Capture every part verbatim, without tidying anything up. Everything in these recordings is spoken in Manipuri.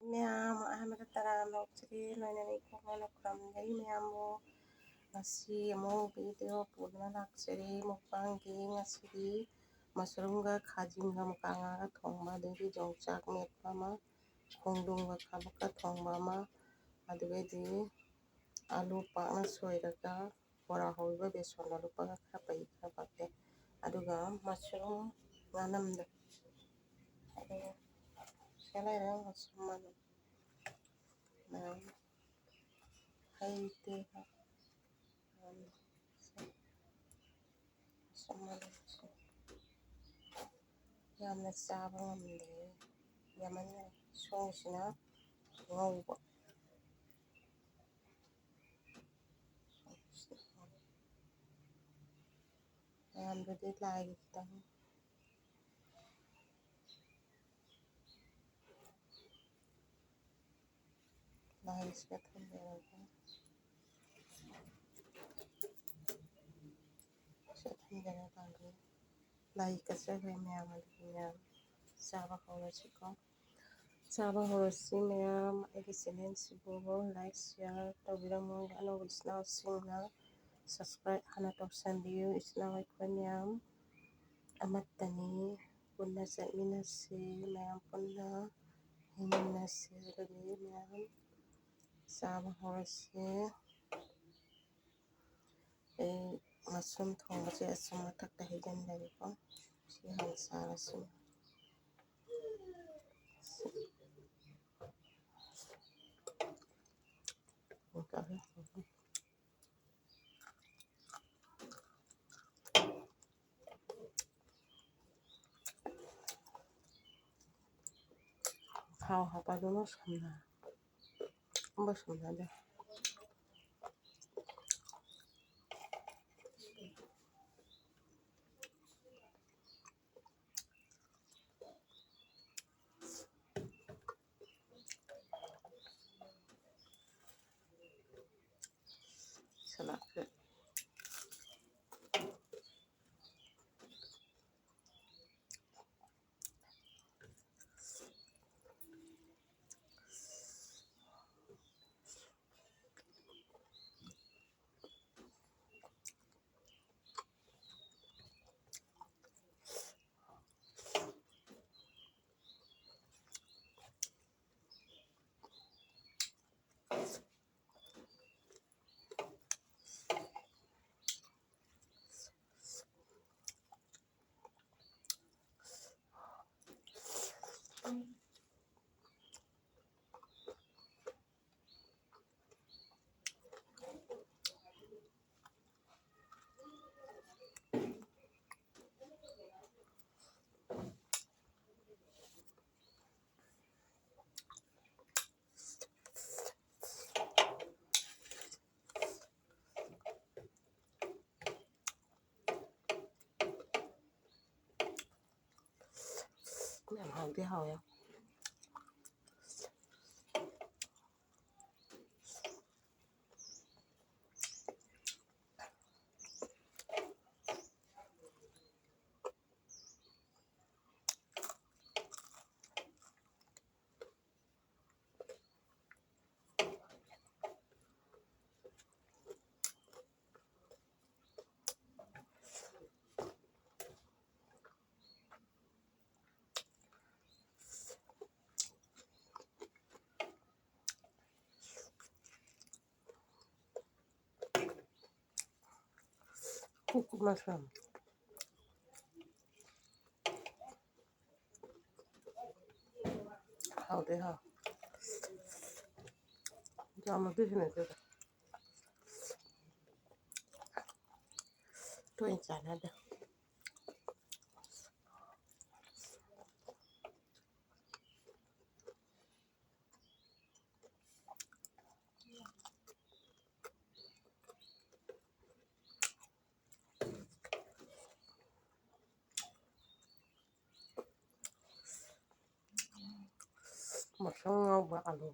ꯃꯌꯥꯝ ꯑꯍꯥꯟꯕꯗ ꯇꯔꯥꯝꯅ ꯑꯣꯛꯆꯔꯤ, ꯂꯣꯏꯅꯅ ꯏꯈꯣ ꯉꯥꯏꯅ ꯈꯨꯔꯨꯝꯖꯔꯤ ꯃꯌꯥꯝꯕꯨ꯫ ꯉꯁꯤ ꯑꯃꯨꯛ ꯚꯤꯗꯤꯑꯣ ꯄꯨꯗꯨꯅ ꯂꯥꯛꯆꯔꯤ꯫ ꯃꯨꯛꯕꯥꯡꯒꯤ ꯉꯁꯤꯗꯤ ꯃꯁꯔꯨꯝꯒ ꯈꯥꯖꯤꯡꯒ ꯃꯨꯀꯥ ꯉꯥꯒ ꯊꯣꯡꯕ, ꯑꯗꯒꯤ ꯌꯣꯡꯆꯥꯛ ꯃꯦꯠꯄ ꯑꯃ, ꯈꯣꯡꯗ꯭ꯔꯨꯝꯒ ꯀꯥꯕꯛꯀ ꯊꯣꯡꯕ ꯑꯃ, ꯑꯗꯨꯒꯩꯗꯤ ꯑꯂꯨ ꯄꯥꯛꯅ ꯁꯣꯏꯔꯒ ꯕꯣꯔꯥ ꯍꯧꯔꯤꯕ ꯕꯦꯁꯣꯟꯗ ꯂꯨꯞꯄꯒ ꯈꯔ ꯄꯩ ꯈꯔ ꯄꯛꯀꯦ꯫ ꯑꯗꯨꯒ ꯃꯁꯔꯨꯝ ꯉꯥꯅꯝꯗꯣ, ꯑꯗꯨꯒ ꯁꯤꯗ ꯂꯩꯔꯦ ꯃꯁꯔꯨꯝ ꯃꯅꯝ ꯃꯌꯥꯝ, ꯍꯩ ꯇꯦꯛꯄ ꯃꯌꯥꯝ꯫ ꯃꯁꯔꯨꯝ ꯃꯅꯝꯁꯦ ꯌꯥꯝꯅ ꯆꯥꯕ ꯉꯝꯗꯦ, ꯌꯥꯝꯃꯟꯈꯔꯦ꯫ ꯁꯣꯝꯒꯤꯁꯤꯅ ꯉꯧꯕ꯫ ꯃꯌꯥꯝꯗꯨꯗꯤ ꯂꯥꯏꯒꯤ ꯈꯤꯇꯪ ꯂꯥꯏꯁꯤꯗ ꯊꯝꯖꯔꯒ, ꯁꯤꯗ ꯊꯝꯖꯔꯒ ꯂꯥꯏꯒꯤ, ꯂꯥꯏ ꯀꯠꯆꯈ꯭ꯔꯦ ꯃꯌꯥꯝ꯫ ꯑꯗꯨꯗꯤ ꯃꯌꯥꯝ ꯆꯥꯕ ꯍꯧꯔꯁꯤꯀꯣ꯫ ꯆꯥꯕ ꯍꯧꯔꯁꯤ ꯃꯌꯥꯝ꯫ ꯑꯩꯒꯤ ꯆꯦꯅꯦꯜꯁꯤꯕꯨ ꯂꯥꯏꯛ, ꯁꯤꯌꯥꯔ ꯇꯧꯕꯤꯔꯝꯃꯨ꯫ ꯑꯅꯧꯕ ꯏꯆꯤꯟ ꯏꯅꯥꯎꯁꯤꯡꯅ ꯁꯕꯁꯀ꯭ꯔꯥꯏꯕ ꯍꯥꯟꯅ ꯇꯧꯁꯟꯕꯤꯌꯨ꯫ ꯏꯆꯤꯟ ꯏꯅꯥꯎ ꯑꯩꯈꯣꯏ ꯃꯌꯥꯝ ꯑꯃꯠꯇꯅꯤ, ꯄꯨꯟꯅ ꯆꯠꯃꯤꯟꯅꯁꯤ, ꯃꯌꯥꯝ ꯄꯨꯟꯅ ꯍꯤꯡꯃꯤꯟꯅꯁꯤ꯫ ꯑꯗꯨꯗꯤ ꯃꯌꯥꯝ ꯆꯥꯕ ꯍꯧꯔꯁꯤ꯫ ꯑꯩ ꯃꯁꯔꯨꯝ ꯊꯣꯡꯕꯁꯦ ꯑꯁꯨꯝ ꯃꯊꯛꯇ ꯍꯩꯖꯤꯟꯖꯔꯦꯀꯣ꯫ ꯁꯤ ꯍꯥꯟꯅ ꯆꯥꯔꯁꯤ꯫ ꯊꯥꯎ ꯍꯥꯞꯄ ꯑꯗꯨꯅ ꯁꯝꯅ, ꯑꯗꯨꯝꯕ ꯁꯝꯅꯗꯦ꯫ ꯁꯂꯥꯗꯁꯦ꯫ ꯍꯥꯎꯗꯤ ꯍꯥꯎꯋꯦ꯫ ꯀꯨꯛ ꯀꯨꯛ ꯃꯁꯔꯨꯝ꯫ ꯍꯥꯎꯗꯤ ꯍꯥꯎ꯫ ꯌꯥꯝꯅꯗꯤ ꯍꯦꯟꯅꯗꯦꯗ꯫ ꯇꯣꯏꯅ ꯆꯥꯟꯅꯗꯦ꯫ ꯃꯁꯔꯨꯝ ꯉꯧꯕ ꯑꯂꯨ꯫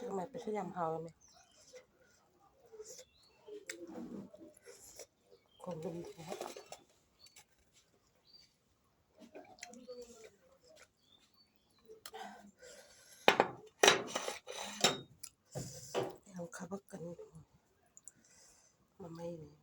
ꯇꯣꯃꯥꯏ ꯄꯩꯁꯥ ꯌꯥꯝ ꯍꯥꯎꯔꯝꯃꯦ꯫ ꯈꯣꯡꯗ꯭ꯔꯨꯝ ꯊꯣꯡꯕ꯫ ꯌꯥꯝ ꯈꯥꯕꯛꯀꯅꯤ꯫ ꯃꯃꯩꯅꯦ꯫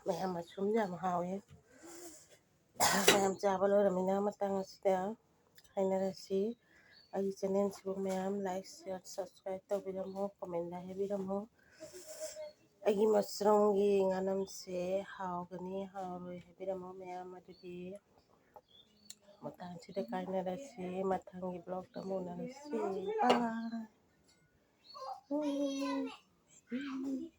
ꯃꯌꯥꯝ ꯃꯁꯔꯨꯝꯁꯦ ꯌꯥꯝ ꯍꯥꯎꯋꯦ꯫ ꯃꯌꯥꯝ ꯆꯥꯕ ꯂꯣꯏꯔꯃꯤꯅ ꯃꯇꯥꯡ ꯑꯁꯤꯗ ꯍꯥꯏꯅꯔꯁꯤ꯫ ꯑꯩꯒꯤ ꯆꯦꯅꯦꯜꯁꯤꯕꯨ ꯃꯌꯥꯝ ꯂꯥꯏꯛ, ꯁꯤꯌꯥꯔ, ꯁꯕꯁꯀ꯭ꯔꯥꯏꯕ ꯇꯧꯕꯤꯔꯝꯃꯣ, ꯀꯣꯃꯦꯟꯗ ꯍꯥꯏꯕꯤꯔꯝꯃꯣ꯫ ꯑꯩꯒꯤ ꯃꯁꯔꯨꯝꯒꯤ ꯉꯥꯅꯝꯁꯦ ꯍꯥꯎꯒꯅꯤ ꯍꯥꯎꯔꯣꯏ ꯍꯥꯏꯕꯤꯔꯝꯃꯣ ꯃꯌꯥꯝ꯫ ꯑꯗꯨꯗꯤ ꯃꯇꯥꯡꯁꯤꯗ ꯀꯥꯏꯅꯔꯁꯤ, ꯃꯊꯪꯒꯤ ꯕ꯭ꯂꯣꯛꯇ ꯑꯃꯨꯛ ꯎꯅꯔꯁꯤ꯫ ꯕꯥꯏ꯫